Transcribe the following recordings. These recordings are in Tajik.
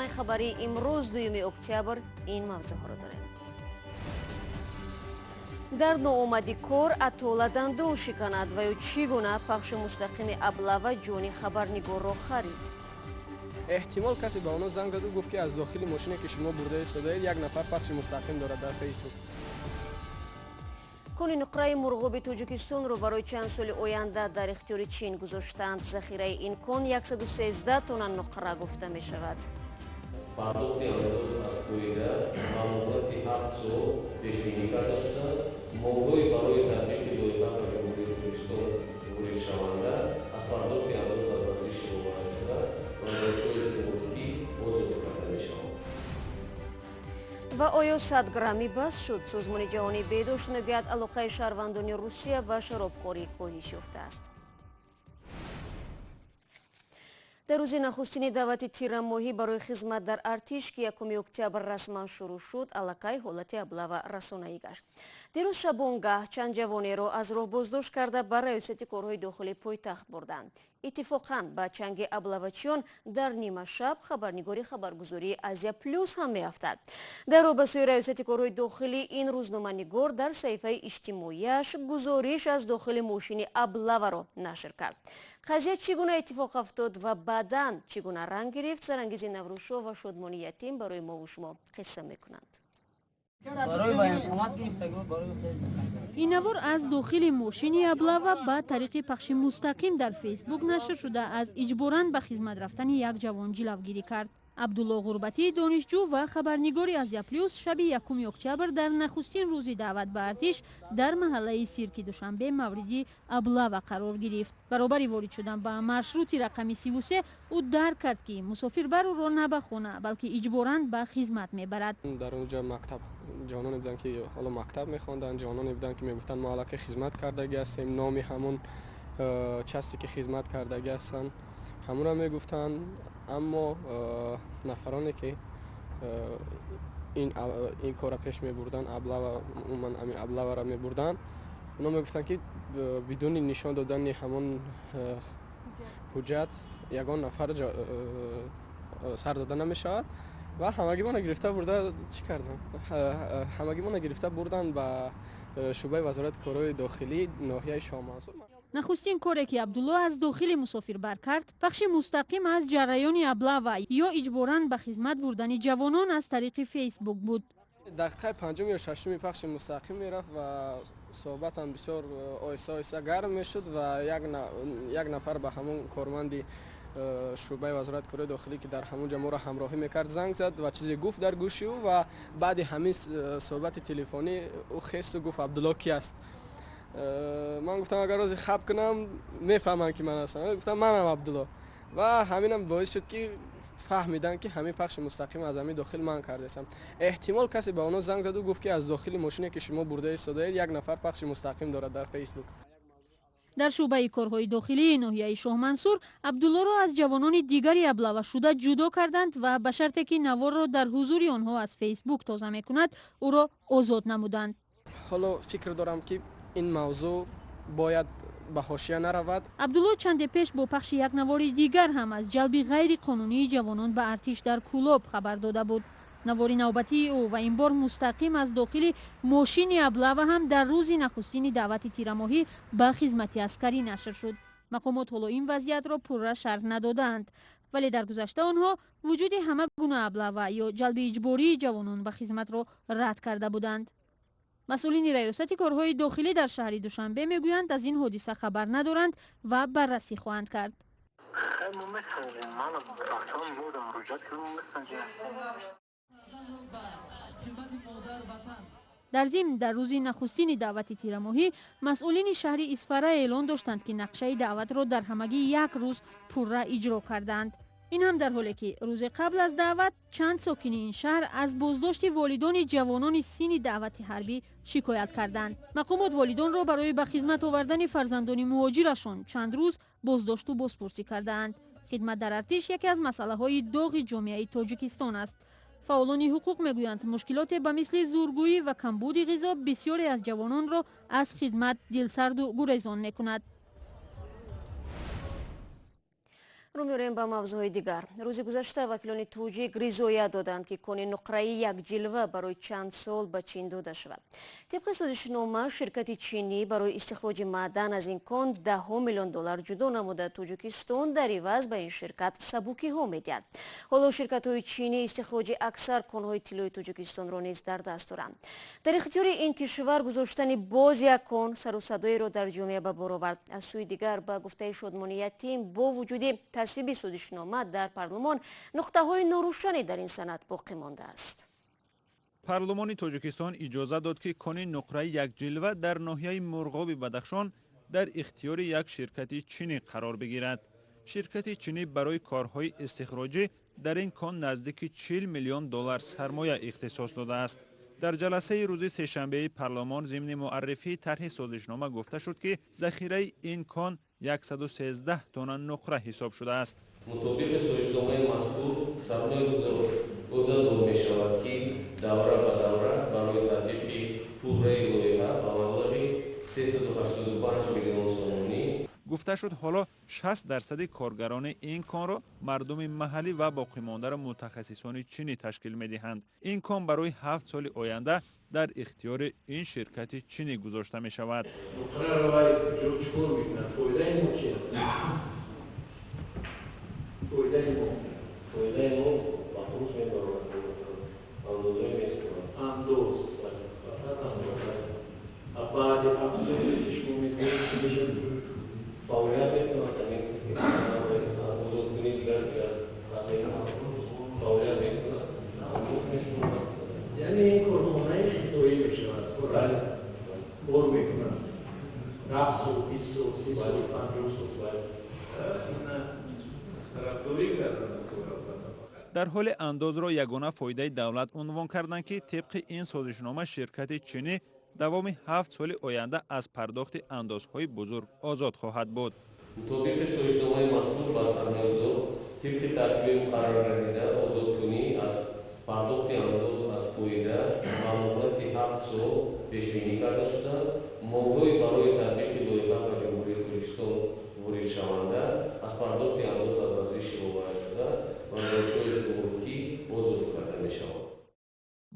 Барномаи хабарии имрӯз, 2 октябр, ин мавзӯъҳоро дорем. Дар ноомади кор атола дандон шиканад ва ё чӣ гуна пахши мустақими облава ҷони хабарнигорро харид? Эҳтимол, касе ба онҳо занг заду гуфт, ки аз дохили мошине, ки шумо бурда истодаед, як нафар пахши мустақим дорад дар Фейсбук. Кони нуқраи Мурғоби Тоҷикистонро барои чанд соли оянда дар ихтиёри Чин гузоштанд. Захираи ин кон 113 тонна нуқра гуфта мешавад. Пардохти андоз аз фоида ба муҳлати 7 сол пешбинӣ карда шуда, молҳои барои татбиқи лоиҳа ба Ҷумҳурии Тоҷикистон воридшаванда аз пардохти андоз аз арзиши иловашуда ва боҷҳои гумрукӣ озод карда мешаванд. Ва оё 100 граммӣ бас шуд? Созмони Ҷаҳонии беҳдошт мегӯяд, алоқаи шаҳрвандони Русия ба шаробхорӣ коҳиш ёфтааст. Дар рӯзи нахустини даъвати тирамоҳӣ барои хизмат дар артиш, ки 1 октябр расман шурӯъ шуд, аллакай ҳолати облава расонаӣ гашт. Дирӯз шабонгаҳ чанд ҷавонеро аз роҳ боздошт карда, ба Раёсати корҳои дохилии пойтахт бурданд. Иттифоқан ба чанги облавачиён дар нимашаб хабарнигори хабаргузории «Азия Плюс» ҳам меафтад. Дар роҳ ба сӯи Раёсати корҳои дохилӣ ин рӯзноманигор дар саҳифаи иҷтимоияш гузориш аз дохили мошини облаваро нашр кард. Қазия чӣ гуна иттифоқ афтод ва баъдан чӣ гуна ранг гирифт, Сарангизи Наврӯзшо ва Шодмони Ятим барои мову шумо қисса мекунанд. Ин навор аз дохили мошини облава ба тариқи пахши мустақим дар Фейсбук нашр шуда, аз иҷборан ба хизмат рафтани як ҷавон ҷилавгирӣ кард. Абдулло Ғурбатӣ, донишҷӯ ва хабарнигори «Азия Плюс», шаби 1 октябр дар нахустин рӯзи даъват ба артиш дар маҳаллаи Сирки Душанбе мавриди облава қарор гирифт. Баробари ворид шудан ба маршрути рақами 33 ӯ дарк кард, ки мусофирбар ӯро на ба хона, балки иҷборан ба хизмат мебарад. Дар он ҷо мактаб ҷавононе буданд, ки ҳоло мактаб мехонданд, ҷавононе буданд, ки мегуфтанд, мо аллакай хизмат кардагӣ ҳастем. Номи ҳамон часте, ки хизмат кардагӣ ҳастанд, ҳамонро мегуфтанд. Аммо нафароне, ки ин корро пеш мебурданд, облава, умуман ҳамин облаваро мебурданд, онҳо мегуфтанд, ки бидуни нишон додани ҳамон ҳуҷҷат ягон нафар сар дода намешавад. Ва ҳамагӣ моно гирифта бурда, чӣ карданд, ҳамагӣ моно гирифта бурданд ба шӯъбаи Вазорати корҳои дохилӣ ноҳияи Шоҳмансур. Нахустин коре, ки Абдулло аз дохили мусофирбар кард, пахши мустақим аз ҷараёни облава ё иҷборан ба хизмат бурдани ҷавонон аз тариқи Фейсбук буд. Дақиқаи панҷум ё шашуми пахши мустақим мерафт ва суҳбатам бисёр оҳиста оҳиста гарм мешуд ва як нафар ба ҳамон корманди шӯъбаи Вазорати корҳои дохилӣ, ки дар ҳамон ҷо моро ҳамроҳӣ мекард, занг зад ва чизе гуфт дар гӯши ӯ. Ва баъди ҳамин суҳбати телефонӣ ӯ хесту гуфт: «Абдулло ки аст?» Ман гуфтам, агар рози хаб кунам, мефаҳманд, ки ман ҳастам. Гуфтам, манам Абдулло. Ва ҳаминам боис шуд, ки фаҳмиданд, ки ҳамин пахши мустақим аз ҳамин дохил ман кардастам. Эҳтимол, касе ба онҳо занг заду гуфт, ки аз дохили мошине, ки шумо бурда истодаед, як нафар пахши мустақим дорад дар Фейсбук. Дар шӯъбаи корҳои дохилии ноҳияи Шоҳмансур Абдуллоро аз ҷавонони дигари облавашуда ҷудо карданд ва ба шарте, ки наворро дар ҳузури онҳо аз Фейсбук тоза мекунад, ӯро озод намуданд. Ҳоло фикр дорам, ки ин мавзӯъ бояд ба ҳошия наравад. Абдулло чанде пеш бо пахши як навори дигар ҳам аз ҷалби ғайриқонунии ҷавонон ба артиш дар Кӯлоб хабар дода буд. Навори навбатии ӯ ва ин бор мустақим аз дохили мошини облава ҳам дар рӯзи нахустини даъвати тирамоҳӣ ба хизмати аскарӣ нашр шуд. Мақомот ҳоло ин вазъиятро пурра шарҳ надодаанд, вале дар гузашта онҳо вуҷуди ҳама гуна облава ё ҷалби иҷбории ҷавонон ба хизматро рад карда буданд. Масъулини Раёсати корҳои дохилӣ дар шаҳри Душанбе мегӯянд, аз ин ҳодиса хабар надоранд ва баррасӣ хоҳанд кард. Мо месанҷем, ман бачаҳо мурдам, муроҷиат кардам, месанҷем. Дар зимн, дар рӯзи нахустини даъвати тирамоҳӣ масъулини шаҳри Исфара эълон доштанд, ки нақшаи даъватро дар ҳамагӣ як рӯз пурра иҷро кардаанд. Ин ҳам дар ҳоле, ки рӯзе қабл аз даъват чанд сокини ин шаҳр аз боздошти волидони ҷавонони синни даъвати ҳарбӣ шикоят карданд. Мақомот волидонро барои ба хизмат овардани фарзандони муҳоҷирашон чанд рӯз боздошту бозпурсӣ кардаанд. Хидмат дар артиш яке аз масъалаҳои доғи ҷомеаи Тоҷикистон аст. Фаъолони ҳуқуқ мегӯянд, мушкилоте ба мисли зургӯӣ ва камбуди ғизо бисёре аз ҷавононро аз хидмат дилсарду гурезон мекунад. Рӯ меорем ба мавзӯъҳои дигар. Рӯзи гузашта вакилони тоҷик ризоят доданд, ки кони нуқраи Якҷилва барои чанд сол ба Чин дода шавад. Тибқи созишнома, ширкати чинӣ барои истихроҷи маъдан аз ин кон 10 миллион доллар ҷудо намуда, Тоҷикистон дар иваз ба ин ширкат сабукиҳо медиҳад. Ҳоло ширкатҳои чинӣ истихроҷи аксар конҳои тиллои Тоҷикистонро низ дар даст доранд. Дар ихтиёри ин кишвар гузоштани боз як кон сару садоеро дар ҷомеа ба бор овард. Аз сӯи дигар, ба гуфтаи Шодмони Ятим, бо вуҷуди тасвиби созишнома дар парлумон, нуқтаҳои норӯшане дар ин санад боқӣ мондааст. Парлумони Тоҷикистон иҷоза дод, ки кони нуқраи Якҷилва дар ноҳияи Мурғоби Бадахшон дар ихтиёри як ширкати чинӣ қарор бигирад. Ширкати чинӣ барои корҳои истихроҷӣ дар ин кон наздики 40 миллион доллар сармоя ихтисос додааст. Дар ҷаласаи рӯзи сешанбеи парлумон зимни муаррифии тарҳи созишнома гуфта шуд, ки захираи ин кон 113 тонна нуқра ҳисоб шудааст. Мутобиқи созишномаи мазкур, сармоягузор ӯҳдадор мешавад, ки давра ба давра барои татбиқи пурраи лоиҳа ба маблағи 385 миллион сомонӣ. Гуфта шуд, ҳоло 60% коргарони ин конро мардуми маҳаллӣ ва боқимондаро мутахассисони чинӣ ташкил медиҳанд. Ин кон барои 7 соли оянда дар ихтиёри ин ширкати чинӣ гузошта мешавад. Нуқраро вай чӣ кор мекунад? Фоидаи мо чи аст? Фоидаи мо? Фоидаи мо ба фурӯш мебарад, андозҳои месупорад. Андоз, фақат андоз. А баъди 7 соли ки шумо мегӯед, чӣ мешавад? Фаъолият мекунад, ҳамин озодкунӣ, дигар дигар фаъолият мекунад, андоз месупорад. Яъне ин корхонаи хитоӣ мешавад, бор мекунад 10 сол, 20 сол, 30 сол, 50 сол. Тарафдорӣ карданд. Дар ҳоле андозро ягона фоидаи давлат унвон карданд, ки тибқи ин созишнома ширкати чинӣ давоми 7 соли оянда аз пардохти андозҳои бузург озод хоҳад буд. Мутобиқи созишномаи мазкур, ба сармоягузор тибқи тартиби муқарраргардида озодкунӣ аз пардохти андоз аз фоида ба муҳлати 7 сол пешбинӣ карда шуда, молҳои барои татбиқи лоиҳа ба Ҷумҳурии Тоҷикистон воридшаванда аз пардохти андоз аз арзиши иловашуда ва боҷҳои гумрукӣ озод карда мешаванд.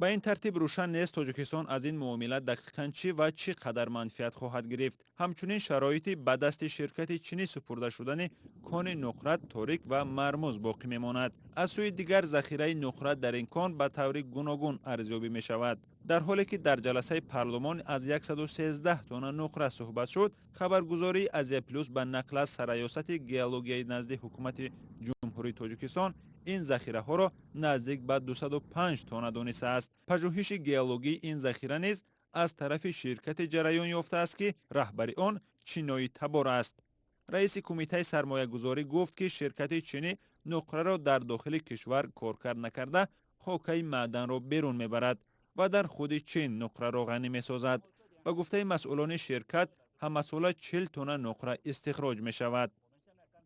Ба ин тартиб, рӯшан нест, Тоҷикистон аз ин муомила дақиқан чӣ ва чӣ қадар манфиат хоҳад гирифт. Ҳамчунин шароити ба дасти ширкати чинӣ супурда шудани кони нуқра торик ва мармуз боқӣ мемонад. Аз сӯи дигар, захираи нуқра дар ин кон ба таври гуногун арзёбӣ мешавад. Дар ҳоле ки дар ҷаласаи парлумон аз 113 тонна нуқра суҳбат шуд, хабаргузории Азия Плюс ба нақл аз Сарраёсати геологияи назди Ҳукумати Ҷумҳурии Тоҷикистон ин захираҳоро наздик ба 205 тонна донистааст. Пажӯҳиши геологии ин захира низ аз тарафи ширкате ҷараён ёфтааст, ки раҳбари он чинои табор аст. Раиси Кумитаи сармоягузорӣ гуфт, ки ширкати чинӣ нуқраро дар дохили кишвар коркард накарда, хокаи маъданро берун мебарад ва дар худи Чин нуқраро ғанӣ месозад. Ба гуфтаи масъулони ширкат, ҳамасола 40 тонна нуқра истихроҷ мешавад.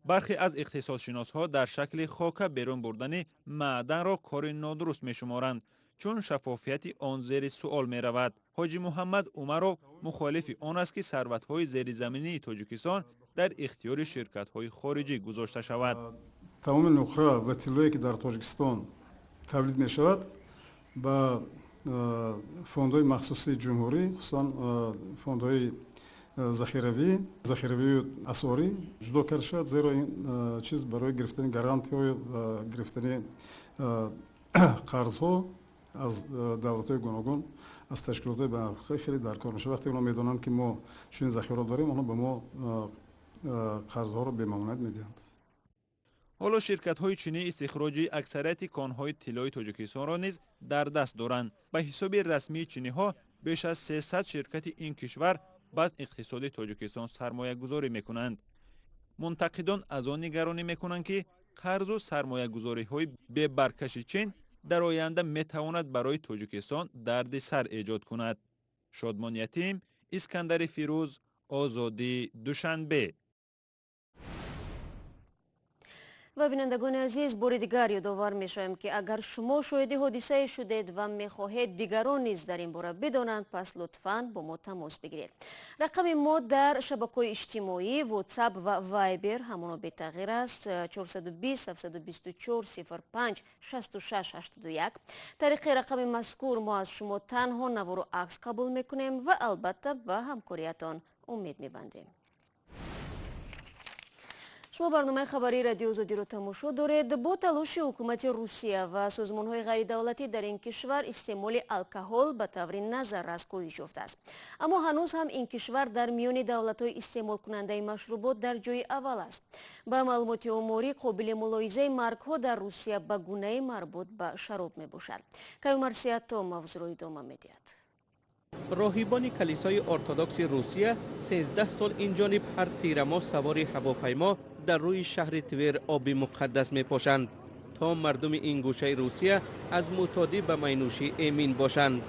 Бархе аз иқтисодшиносҳо дар шакли хока берун бурдани маъданро кори нодуруст мешуморанд, чун шаффофияти он зери суол меравад. Ҳоҷи Муҳаммад Умаров мухолифи он аст, ки сарватҳои зеризаминии Тоҷикистон дар ихтиёри ширкатҳои хориҷӣ гузошта шавад. Тамоми нуқра ва тиллое, ки дар Тоҷикистон тавлид мешавад, ба фондҳои махсуси ҷумҳурӣ, хусусан фондҳои захиравию асъорӣ ҷудо карда шавад, зеро ин чиз барои гирифтани гарантиҳо ва гирифтани қарзҳо аз давлатҳои гуногун, аз ташкилотҳои байналҳуқуқӣ хеле даркор мешавад. Вақте онҳо медонанд, ки мо чунин захираро дорем, онҳо ба мо қарзҳоро бемамоният медиҳанд. Ҳоло ширкатҳои чинӣ истихроҷи аксарияти конҳои тиллои Тоҷикистонро низ дар даст доранд. Ба ҳисоби расмии чиниҳо, беш аз 300 ширкати ин кишвар ба иқтисоди Тоҷикистон сармоягузорӣ мекунанд. Мунтақидон аз он нигаронӣ мекунанд, ки қарзу сармоягузориҳои бебаркаши Чин дар оянда метавонад барои Тоҷикистон дарди сар эҷод кунад. Шодмон Ятим, Искандари Фирӯз, Озодӣ, Душанбе. Ва бинандагони азиз, бори дигар ёдовар мешавем, ки агар шумо шоҳиди ҳодисае шудед ва мехоҳед дигарон низ дар ин бора бидонанд, пас лутфан бо мо тамос бигиред. Рақами мо дар шабакаҳои иҷтимоӣ, WhatsApp ва Viber ҳамоно бетағйир аст: 420 724 05 66 81. Тариқи рақами мазкур мо аз шумо танҳо навору акс қабул мекунем ва албатта ба ҳамкориятон умед мебандем. Шумо барномаи хабарии Радиои Озодиро тамошо доред. Бо талоши ҳукумати Русия ва созмонҳои ғайридавлатӣ дар ин кишвар истеъмоли алкоҳол ба таври назаррас коҳиш ёфтааст, аммо ҳанӯз ҳам ин кишвар дар миёни давлатҳои истеъмолкунандаи машрубот дар ҷои аввал аст. Ба маълумоти оморӣ, қобили мулоҳизаи маргҳо дар Русия ба гунаи марбут ба шароб мебошад. Каюмарсиято мавзӯъро идома медиҳад. Роҳибони калисои ортодокси Русия 13 сол инҷониб ҳар тирамоҳ савори ҳавопаймо дар рӯи шаҳри Твер оби муқаддас мепошанд, то мардуми ин гӯшаи Русия аз мӯътодӣ ба майнӯшӣ эмин бошанд.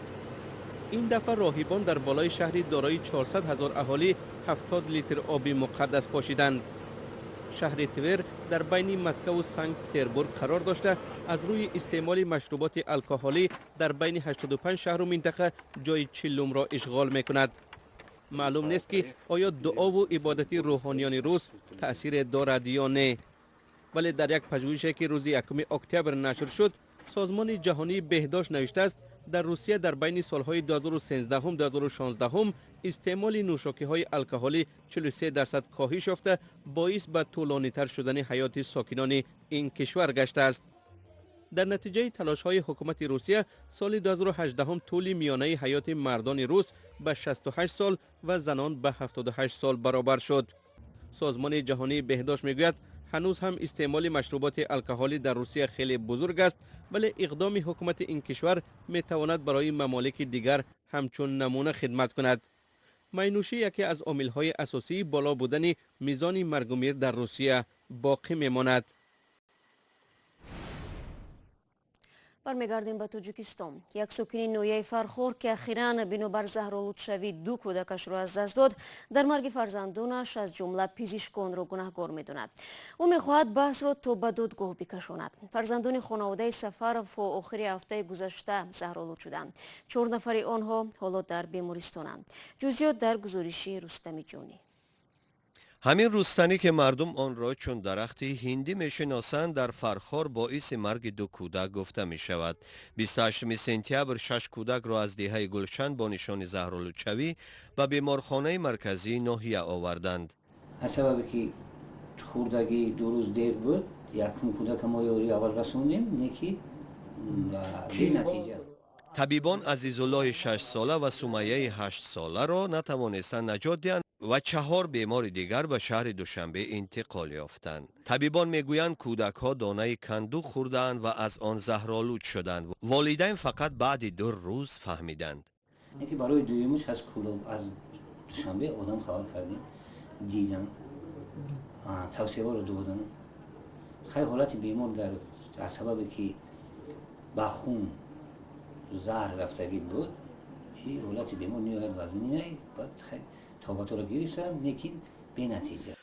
Ин дафъа роҳибон дар болои шаҳри дорои 400 ҳазор аҳолӣ 70 литр оби муқаддас пошиданд. Шаҳри Твер дар байни Москаву Санкт Петербург қарор дошта, аз рӯи истеъмоли машруботи алкоҳолӣ дар байни 85 шаҳру минтақа ҷои 40-умро ишғол мекунад. Маълум нест, ки оё дуову ибодати рӯҳониёни рус таъсире дорад ё не, вале дар як пажӯҳише, ки рӯзи 1 октябр нашр шуд, Созмони Ҷаҳонии Беҳдошт навиштааст, дар Русия дар байни солҳои 2013-2016 истеъмоли нӯшокиҳои алкоҳолӣ 43% коҳиш ёфта, боис ба тӯлонитар шудани ҳаёти сокинони ин кишвар гаштааст. Дар натиҷаи талошҳои ҳукумати Русия соли 2018 тӯли миёнаи ҳаёти мардони рус ба 68 сол ва занон ба 78 сол баробар шуд. Созмони Ҷаҳонии Беҳдошт мегӯяд, ҳанӯз ҳам истеъмоли машруботи алкоҳолӣ дар Русия хеле бузург аст, вале иқдоми ҳукумати ин кишвар метавонад барои мамолики дигар ҳамчун намуна хидмат кунад. Майнӯшӣ яке аз омилҳои асосии боло будани мизони маргумир дар Русия боқӣ мемонад. Бармегардем ба Тоҷикистон. Як сокини ноҳияи Фархор, ки ахиран бинобар заҳролудшавӣ ду кӯдакашро аз даст дод, дар марги фарзандонаш аз ҷумла пизишконро гунаҳгор медонад. Ӯ мехоҳад баҳсро то ба додгоҳ бикашонад. Фарзандони хонаводаи Сафаров охири ҳафтаи гузашта заҳролуд шуданд. Чор нафари онҳо ҳоло дар бемористонанд. Ҷузъиёт дар гузориши Рустами Ҷонӣ. Ҳамин рустанӣ, ки мардум онро чун дарахти ҳиндӣ мешиносанд, дар Фархор боиси марги ду кӯдак гуфта мешавад. 28 сентябр шаш кӯдакро аз деҳаи Гулшан бо нишони заҳролудшавӣ ба беморхонаи марказии ноҳия оварданд. Аз сабабе ки хурдагӣ 2 рӯз дер буд, якум кӯдака мо ёри аввал расондем, не ки бенатиҷа. Табибон Азизуллоҳи 6-сола ва Сумайяи 8-соларо натавонистанд наҷот диҳанд ва чаҳор бемори дигар ба шаҳри Душанбе интиқол ёфтанд. Табибон мегӯянд, кӯдакҳо донаи канду хӯрдаанд ва аз он заҳролуд шуданд. Волидайн фақат баъди 2 рӯз фаҳмиданд. Ки барои дуюмаш аз Кӯлоб, аз Душанбе одам хабар кардем, дидан, тавсияҳоро додан. Хай, ҳолати бемор дар аз сабабе ки ба хун заҳр рафтагӣ буд, ҳолати бемор ниҳоят вазнин. Баъд тобаторо гирифтанд, лекин бенатиҷа.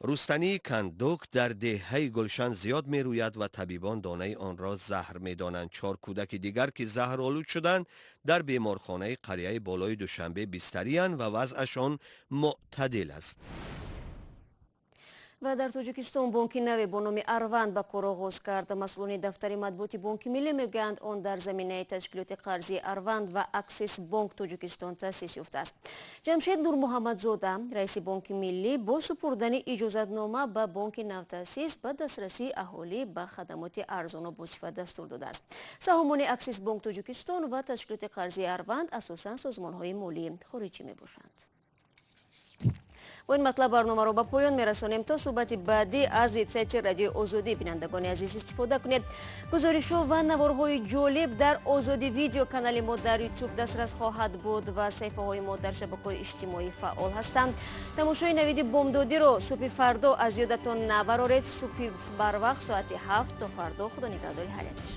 Рустании кандук дар деҳаи Гулшан зиёд мерӯяд ва табибон донаи онро заҳр медонанд. Чор кӯдаки дигар, ки заҳролуд шуданд, дар беморхонаи қарияи болои Душанбе бистариянд ва вазъашон мӯътадил аст. Ва дар Тоҷикистон бонки наве бо номи Арванд ба кор оғоз кард. Масъулони дафтари матбуоти Бонки Миллӣ мегӯянд, он дар заминаи ташкилоти қарзии Арванд ва Аксесс Бонк Тоҷикистон таъсис ёфтааст. Ҷамшед Нурмуҳаммадзода, раиси Бонки Миллӣ, бо супурдани иҷозатнома ба бонки навтаъсис ба дастрасии аҳолӣ ба хадамоти арзону босифат дастур додааст. Саҳомони Аксесс Бонк Тоҷикистон ва ташкилоти қарзии Арванд асосан созмонҳои молии хориҷӣ мебошанд. Бо ин матлаб барномаро ба поён мерасонем. То суҳбати баъдӣ аз вебсайти Радиои Озодӣ, бинандагони азиз, истифода кунед. Гузоришҳо ва наворҳои ҷолиб дар Озодӣ Видео, канали мо дар Ютуб, дастрас хоҳад буд ва саҳифаҳои мо дар шабакаҳои иҷтимоӣ фаъол ҳастанд. Тамошои Навиди Бомдодиро субҳи фардо аз ёдатон набароред. Субҳи барвақт соати 7. То фардо, худо нигаҳдори ҳар якаш.